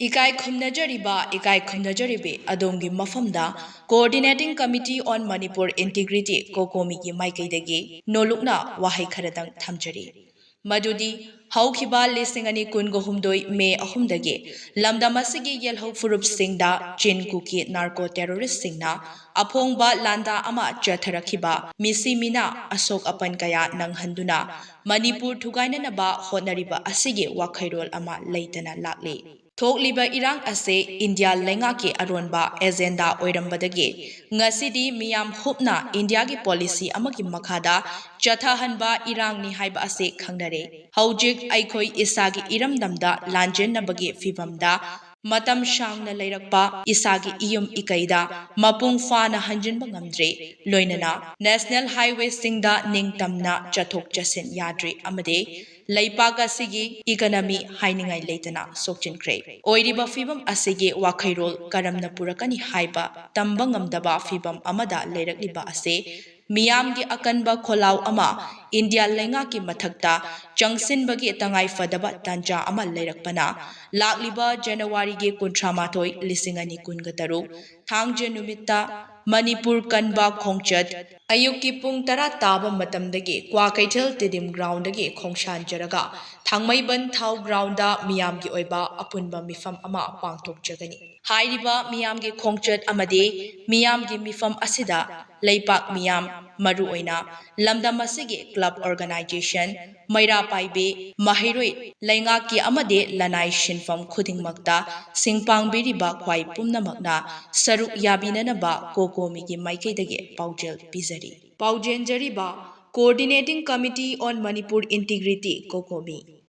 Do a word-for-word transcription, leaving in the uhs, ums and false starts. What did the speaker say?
ꯏꯀꯥꯏ ꯈꯨꯝꯅꯖꯔꯤꯕ, ꯏꯀꯥꯏ ꯈꯨꯝꯅꯖꯔꯤꯕꯤ ꯑꯗꯣꯝꯒꯤ ꯃꯐꯝꯗ Coordinating Committee on Manipur Integrity, ꯀꯣꯀꯣꯃꯤꯒꯤ ꯃꯥꯏꯀꯩꯗꯒꯤ ꯅꯣꯂꯨꯛꯅ ꯋꯥꯍꯩ ꯈꯔꯗꯪ ꯊꯝꯖꯔꯤ꯫ ꯃꯗꯨꯗꯤ ꯍꯧꯈꯤꯕ ꯂꯤꯁꯤꯡ ꯑꯅꯤ ꯀꯨꯟꯒ ꯍꯨꯝꯗꯣꯏ ꯃꯦ ꯑꯍꯨꯝꯗꯒꯤ ꯂꯝꯗꯝ ꯑꯁꯤꯒꯤ ꯌꯦꯜꯍꯧ ꯐꯨꯔꯨꯞꯁꯤꯡꯗ ꯆꯤꯟ ꯀꯨꯀꯤ ꯅꯥꯔꯀꯣ ꯇꯦꯔꯣꯔꯤꯁꯁꯤꯡꯅ ꯑꯐꯣꯡꯕ ꯂꯥꯟꯗꯥ ꯑꯃ ꯆꯠꯊꯔꯛꯈꯤꯕ ꯃꯤꯁꯤ ꯃꯤꯅꯥ ꯑꯁꯣꯛ ꯑꯄꯟ ꯀꯌꯥ ꯅꯪꯍꯟꯗꯨꯅ ꯃꯅꯤꯄꯨꯔ ꯊꯨꯒꯥꯏꯅꯅꯕ ꯍꯣꯠꯅꯔꯤꯕ ꯑꯁꯤꯒꯤ ꯋꯥꯈꯩꯔꯣꯜ ꯑꯃ ꯂꯩꯇꯅ ꯂꯥꯛꯂꯤ꯫ ꯊꯣꯛꯂꯤꯕ ꯏꯔꯥꯡ ꯑꯁꯤ ꯏꯟꯗꯤꯌꯥ ꯂꯩꯉꯥꯛꯀꯤ ꯑꯔꯣꯟꯕ ꯑꯦꯖꯦꯟꯗꯥ ꯑꯣꯏꯔꯝꯕꯗꯒꯤ ꯉꯁꯤꯗꯤ ꯃꯤꯌꯥꯝ ꯍꯨꯞꯅ ꯏꯟꯗꯤꯌꯥꯒꯤ ꯄꯣꯂꯤꯁꯤ ꯑꯃꯒꯤ ꯃꯈꯥꯗ ꯆꯠꯊꯍꯟꯕ ꯏꯔꯥꯡꯅꯤ ꯍꯥꯏꯕ ꯑꯁꯤ ꯈꯪꯅꯔꯦ꯫ ꯍꯧꯖꯤꯛ ꯑꯩꯈꯣꯏ ꯏꯁꯥꯒꯤ ꯏꯔꯝꯗꯝꯗ ꯂꯥꯟꯖꯦꯟꯅꯕꯒꯤ ꯐꯤꯚꯝꯗ ꯃꯇꯝ ꯁꯥꯡꯅ ꯂꯩꯔꯛꯄ ꯏꯁꯥꯒꯤ ꯏꯌꯨꯝ ꯏꯀꯩꯗ ꯃꯄꯨꯡ ꯐꯥꯅ ꯍꯟꯖꯤꯟꯕ ꯉꯝꯗ꯭ꯔꯦ꯫ ꯂꯣꯏꯅꯅ ꯅꯦꯁꯅꯦꯜ ꯍꯥꯏꯋꯦꯁꯤꯡꯗ ꯅꯤꯡꯇꯝꯅ ꯆꯠꯊꯣꯛ ꯆꯠꯁꯤꯟ ꯌꯥꯗ꯭ꯔꯦ ꯑꯃꯗꯤ ꯂꯩꯄꯥꯛ ꯑꯁꯤꯒꯤ ꯏꯀꯅꯃꯤ ꯍꯥꯏꯅꯤꯡꯉꯥꯏ ꯂꯩꯇꯅ ꯁꯣꯛꯆꯤꯟꯈ꯭ꯔꯦ꯫ ꯑꯣꯏꯔꯤꯕ ꯐꯤꯚꯝ ꯑꯁꯤꯒꯤ ꯋꯥꯈꯩꯔꯣꯜ ꯀꯔꯝꯅ ꯄꯨꯔꯛꯀꯅꯤ ꯍꯥꯏꯕ ꯇꯝꯕ ꯉꯝꯗꯕ ꯐꯤꯚꯝ ꯑꯃꯗ ꯂꯩꯔꯛꯂꯤꯕ ꯑꯁꯤ ꯃꯤꯌꯥꯝꯒꯤ ꯑꯀꯟꯕ ꯈꯣꯜꯂꯥꯎ ꯑꯃ ꯏꯟꯗꯤꯌꯥ ꯂꯩꯉꯥꯛꯀꯤ ꯃꯊꯛꯇ ꯆꯪꯁꯤꯟꯕꯒꯤ ꯇꯉꯥꯏꯐꯗꯕ ꯇꯥꯟꯖꯥ ꯑꯃ ꯂꯩꯔꯛꯄꯅ ꯂꯥꯛꯂꯤꯕ ꯖꯅꯋꯥꯔꯤꯒꯤ ꯀꯨꯟꯊ꯭ꯔꯥ ꯃꯥꯊꯣꯏ, ꯂꯤꯁꯤꯡ ꯑꯅꯤ ꯀꯨꯟꯒ ꯇꯔꯨꯛ, ꯊꯥꯡꯖ ꯅꯨꯃꯤꯠꯇ ꯃꯅꯤꯄꯨꯔ ꯀꯟꯕ ꯈꯣꯡꯆꯠ ꯑꯌꯨꯛꯀꯤ ꯄꯨꯡ ꯇꯔꯥ ꯇꯥꯕ ꯃꯇꯝꯗꯒꯤ ꯀ꯭ꯋꯥꯀꯩꯊꯦꯜ ꯇꯤꯗꯤꯝ ꯒ꯭ꯔꯥꯎꯟꯗꯒꯤ ꯈꯣꯡꯁꯥꯟꯖꯔꯒ ꯊꯥꯡꯃꯩꯕꯟ ꯊꯥꯎ ꯒ꯭ꯔꯥꯎꯟꯗ ꯃꯤꯌꯥꯝꯒꯤ ꯑꯣꯏꯕ ꯑꯄꯨꯟꯕ ꯃꯤꯐꯝ ꯑꯃ ꯄꯥꯡꯊꯣꯛꯆꯒꯅꯤ꯫ ꯍꯥꯏꯔꯤꯕ ꯃꯤꯌꯥꯝꯒꯤ ꯈꯣꯡꯆꯠ ꯑꯃꯗꯤ ꯃꯤꯌꯥꯝꯒꯤ ꯃꯤꯐꯝ ꯑꯁꯤꯗ ꯂꯩꯄꯥꯛ ꯃꯤꯌꯥꯝ, ꯃꯔꯨꯑꯣꯏꯅ ꯂꯝꯗꯝ ꯑꯁꯤꯒꯤ ꯀ꯭ꯂꯕ ꯑꯣꯔꯒꯅꯥꯏꯖꯦꯁꯟ, ꯃꯩꯔꯥ ꯄꯥꯏꯕꯤ, ꯃꯍꯩꯔꯣꯏ, ꯂꯩꯉꯥꯛꯀꯤ ꯑꯃꯗꯤ ꯂꯅꯥꯏ ꯁꯤꯟꯐꯝ ꯈꯨꯗꯤꯡꯃꯛꯇ ꯁꯤꯡ ꯄꯥꯡꯕꯤꯔꯤꯕ ꯈ꯭ꯋꯥꯏ ꯄꯨꯝꯅꯃꯛꯅ ꯁꯔꯨꯛ ꯌꯥꯕꯤꯅꯅꯕ ꯀꯣꯀꯣꯃꯤꯒꯤ ꯃꯥꯏꯀꯩꯗꯒꯤ ꯄꯥꯎꯖꯦꯜ ꯄꯤꯖꯔꯤ꯫ ꯄꯥꯎꯖꯦꯟꯖꯔꯤꯕ Coordinating Committee on Manipur Integrity, ꯀꯣꯀꯣꯃꯤ꯫